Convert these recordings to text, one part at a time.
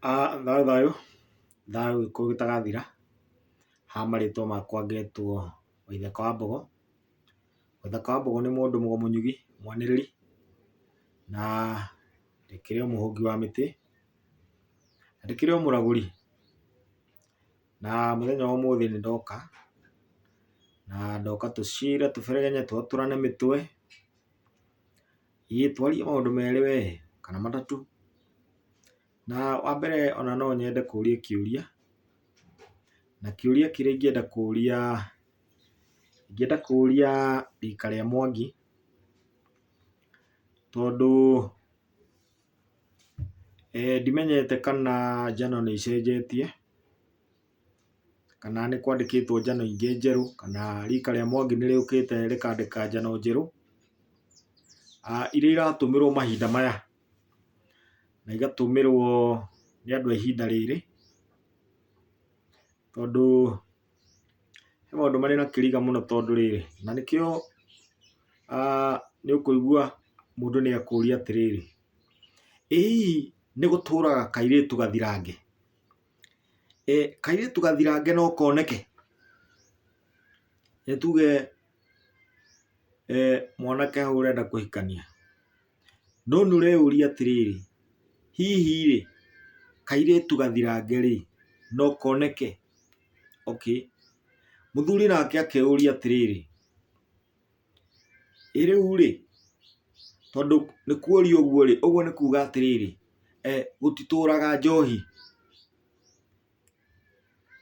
Thayũ thayũ, thayũ Gĩkũyũ gĩtagathira, ha marĩtwa makwa ngetwo Waithaka wa Mbogo. Waithaka wa Mbogo nĩ mũndũ mũgo mũnyugi mwanĩrĩri, na ndĩkĩrĩ o mũhũngi wa mĩtĩ, na ndĩkĩrĩ o mũragũri. Na mũthenya wa ũmũthĩ nĩ ndoka, na ndoka tũcire tũberegenye twatũrane mĩtwe, ĩĩ twarie maũndũ merĩ we kana matatũ. Na wa mbere ona no nyende kũria kĩũria, na kĩũria kĩrĩa ingĩenda kũria, ingĩenda kũria rika rĩa Mwangi, tondũ ndimenyete kana njano nĩ icenjetie, kana nĩ kwandĩkĩtwo njano ingĩ njerũ, kana rika rĩa Mwangi nĩ rĩũkĩte rĩkandĩka njano njerũ, iria iratũmĩrwo mahinda maya, na igatũmĩrwo nĩ andũ a ihinda rĩrĩ, tondũ he maũndũ marĩ na kĩriga mũno tondũ rĩrĩ, na nĩkĩo nĩ ũkũigua mũndũ nĩ akũria atĩrĩrĩ, ĩ hihi nĩ gũtũraga kairĩtu gathirange? Kairĩtu gathirange no koneke? Nĩ tuge mwanake hau ũrenda kũhikania, no nĩ ũreyũria atĩrĩrĩ, hihi rĩ, kairĩtu gathirange rĩ, no koneke? Okay. Mũthuri nake akeyũria atĩrĩrĩ, ĩ rĩu rĩ, tondũ nĩ kuoria ũguo rĩ, ũguo nĩ kuga atĩrĩrĩ, gũtitũraga njohi,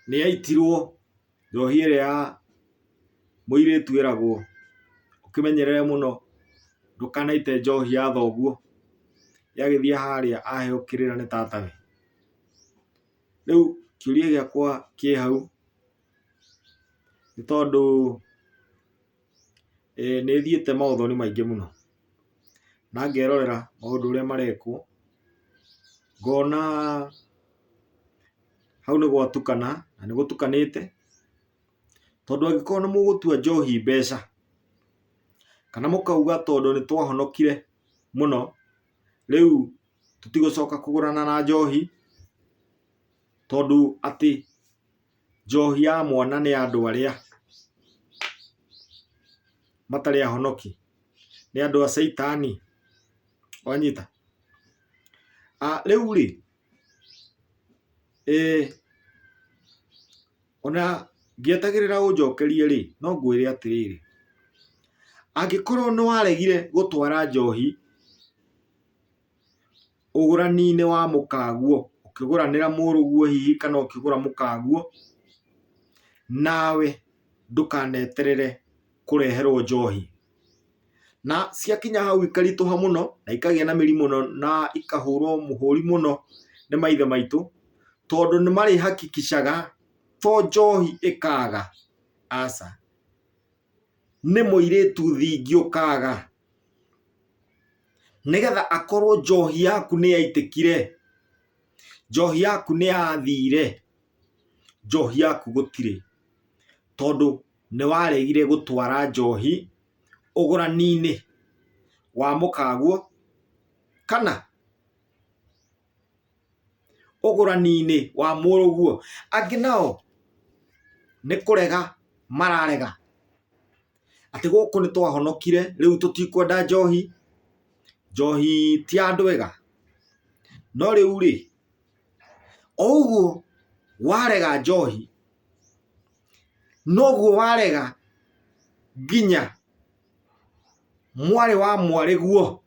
nĩ yaitirwo njohi ĩrĩa ya mũirĩtu ĩragwo ũkĩmenyerere mũno ndũkanaite njohi ya thoguo, yagĩthiĩ harĩa aheo kĩrĩra nĩ tatawe. Rĩu kĩũria gĩakwa kĩ hau, nĩ tondũ nĩ thiĩte maũthoni maingĩ mũno, na ngerorera maũndũ ũrĩa marekwo, ngona hau nĩ gwatukana na nĩ gũtukanĩte, tondũ angĩkorwo nĩ mũgũtua njohi mbeca, kana mũkauga tondũ nĩ twahonokire mũno, rĩu tũtigũcoka kũgũrana na njohi, tondũ atĩ njohi ya mwana nĩ ya andũ arĩa matarĩ ahonoki, nĩ andũ a caitani, wanyita? Rĩu rĩ, ona ngĩetagĩrĩra ũnjokerie rĩ, no ngwĩre atĩrĩrĩ, angĩkorwo nĩ waregire gũtwara njohi ũgũrani-inĩ wa mũkaguo, ũkĩgũranĩra mũrũguo hihi kana ũkĩgũra mũkaguo, nawe ndũkaneterere kũreherwo njohi. Na ciakinya hau ikaritũha mũno na ikagĩa na mĩri mũno na ikahũrwo mũhũri mũno nĩ maithe maitũ, tondũ nĩ marĩ hakikishaga to njohi ĩkaga, aca, nĩ mũirĩtu thingi ũkaga, nĩgetha akorwo njohi yaku nĩ yaitĩkire, njohi yaku nĩ yathire, njohi yaku gũtirĩ, tondũ nĩ waregire gũtwara njohi ũgũrani-inĩ wa mũkaguo kana ũgũrani-inĩ wa mũrũguo. Angĩ nao nĩ kũrega mararega atĩ gũkũ nĩ twahonokire rĩu tũtikwenda njohi, njohi ti ya andũ ega. No rĩu rĩ, o ũguo warega njohi, noguo warega nginya mwarĩ wa mwarĩguo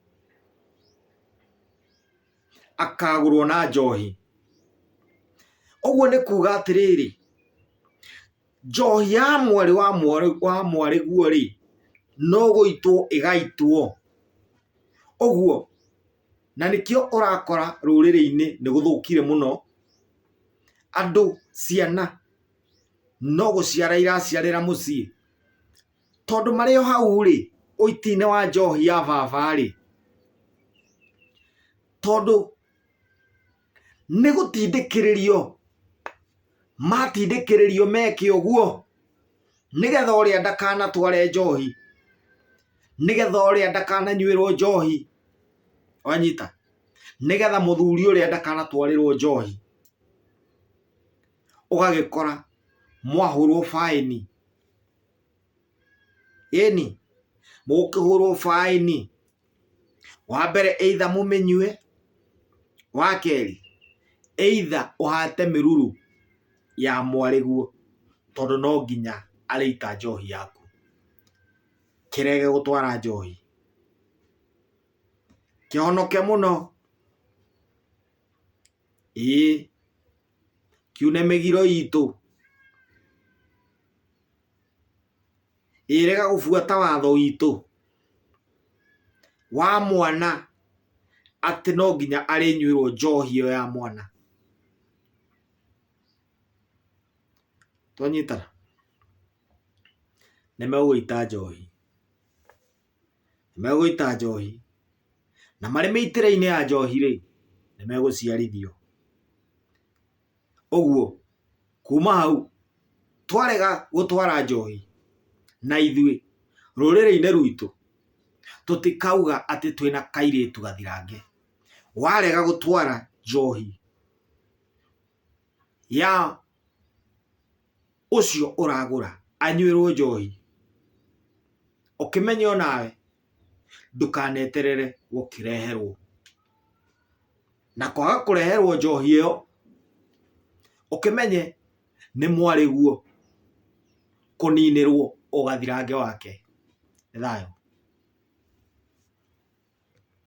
akagũrwo na njohi. Ũguo nĩ kuga atĩrĩrĩ, njohi ya mwarĩ wa mwarĩ wa mwarĩguo rĩ, no gũitwo ĩgaitwo. Ũguo, na nĩkĩo ũrakora rũrĩrĩ-inĩ nĩ gũthũkire mũno, andũ, ciana no gũciara iraciarĩra mũciĩ, tondũ marĩ o hau rĩ, ũiti-inĩ wa njohi ya baba rĩ, tondũ nĩ gũtindĩkĩrĩrio matindĩkĩrĩrio meke ũguo, nĩgetha ũrĩa ndakanatware njohi, nĩgetha ũrĩa ndakananyuĩrwo njohi, wanyita? Nĩgetha mũthuri ũrĩa ndakanatwarĩrwo njohi. Ũgagĩkora mwahũrwo baĩni. Ĩni, mũgũkĩhũrwo baĩni. Wa mbere either mũmĩnyue, wa kerĩ either ũhate mĩruru ya mwarĩguo tondũ no nginya arĩita njohi yaku. Kĩrege gũtwara njohi. Kĩhonoke mũno. Ĩĩ, kiune mĩgiro itũ. Ĩĩ rega gũbuata watho witũ wa mwana atĩ no nginya arĩnyuĩrwo njohi ĩyo ya mwana. Twanyitana? Nĩ megũita njohi. Nĩ megũita njohi. Na marĩ mĩitĩre-inĩ ya njohi rĩ, nĩ megũciarithio. Ũguo kuma hau twarega gũtwara njohi na ithuĩ rũrĩrĩ-inĩ rwitũ tũtikauga atĩ twĩna kairĩtu gathirange. Warega gũtwara njohi ya ũcio ũragũra anyuĩrwo njohi, ũkĩmenye onawe ndũkaneterere gũkĩreherwo. Na kwaga kũreherwo njohi ĩyo, ũkĩmenye nĩ mwarĩguo kũninĩrwo ũgathirange wake. Nĩ thayũ.